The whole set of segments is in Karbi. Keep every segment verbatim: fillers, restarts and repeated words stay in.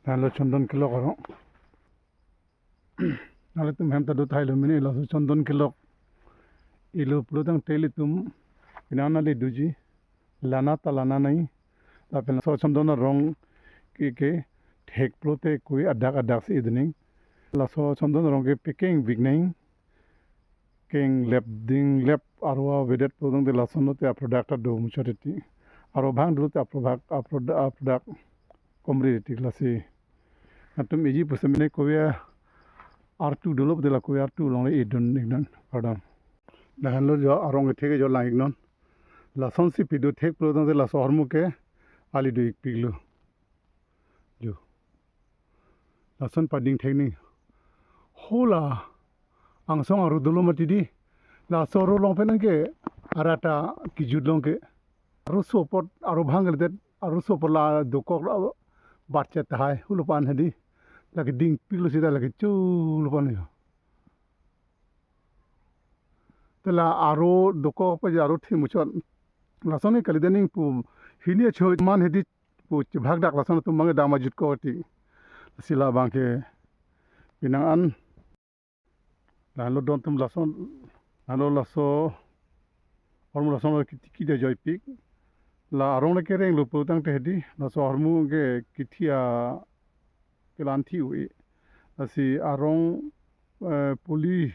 Lahenlo Chondon Kelok arong. Nanglitum hem ta do tahai lo mini, laso Chondon Kelok ilo pulo tangte ilitum pini an neli doji, lana ta lana nai. Lapen laso Chondon arong ke, ke thek pulote kove adak adak si iduning. Laso Chondon arong ke pekeng vik nai. Keng lep ding lep arua avedet pulo tangte lason lote a-product ta do muchot titi. Arua bang dolo te a-product, a-product, a-product komri titi lasi. Nangtum eji pusitame ne kove artu dolo pute la kove artu along le edun iknon, pardon. Lahenlo jo arong kethek jo lang iknon. Lasonsi pidun thek pulo tangte laso ahormu ke ali do ikpiklo. Jo. Lason pading thek ni. Hola angsong arut dolo mati di. Laso arut along pen ke arat ta kejut long ke. Arut so apot arut bang kalidet, arut so apot la dokok la batchet tahai hulapan hedi. Lake dingpiklo sita lake chulopan yo. Te la arut dokok pa arut thi muchot. Lason ni kalidet ning pu hini acho man hedi pu chebhak dak lason atum bang dam ajut ko ti. Si labang ke pinang an. Lahenlo don atum lason, lahenlo laso ahormu lason lo kiti kida joipik. La arong le kereng lo pulo tangte hedi, laso ahormu ke kithi a kelan thi ui. Lasi arong, eh, puli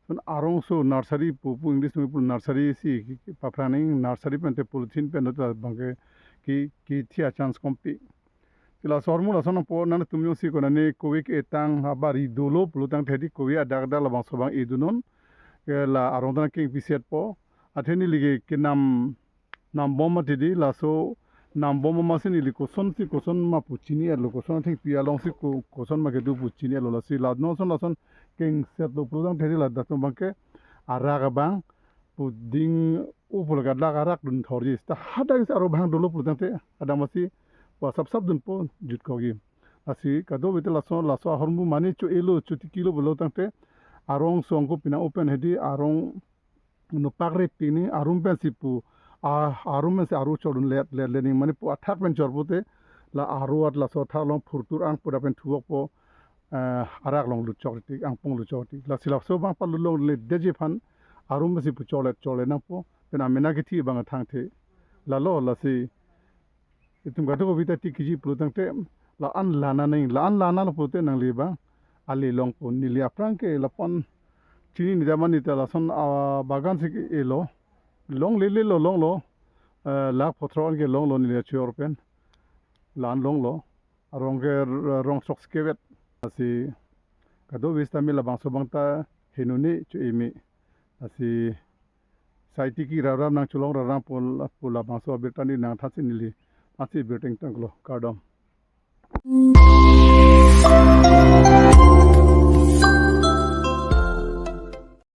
son arong so nursery pu, pu English mi pu nursery si ki, ki paphrang ning nursery pen te polythene pen do ta bang ke ki, kithi a chance kompi. Ti laso ahormu lason nangpo nangtum jongsi konane kove ke-etang abari dolo pulo tangte hedi kove adak adak labangso bang edunnon. Ke la arong ta nangkengpi setpo. Athe neli ke kenam nam bom mati di laso nam bom ma si neli kosonsi koson ma pu chini-etlo, koson athengpi alongsi ko-, koson ma kedo pu chini-etlo, lasi la non son lason kengsetlo pulo tangte hedi ladak atum bang ke arak abang pu ding u pulo ke adak arak dun thorji. Ta hadak si arong bang dolo pulo tangte adam asi pu asap sap dunpo jutkokji. Lasi kadokave te laso, laso ahormu mane cho-elo cho tikilo pulo tangte arong song ko pinang open hedi arong nopak re pini arum pensi pu, a, arum pensi arut chodun let, let, let ning mane pu athak pen chor pute la arut laso athak along phurtur ang puda pen thuvokpo, eh, arak along lutchok tik, angpong lutchok tik. Lasi laso bang palut longledetji aphan arum pensi pu cholet, cholet nangpo, pen amena kithi bang athang the. Lalo lasi itum kadokave ta tikiji pulo tangte la-an lana nai, la-an lana lo pulote nangli bang ali longpo, neli aphrang ke lapu-an chini nida mani ta lason, ah, bagan si elo, longle lelo longlo, eh, lakh phothro an ke longlo neli achuyor pen, la-an longlo, arong ke r-, rong sok skevet, lasi kadokave sitame labangso bang ta henone cho-eme, lasi sai tiki raram nangcholong raram pol, pu labangso abirta neli nangthansi neli ansi birta ingtanglo, kardom.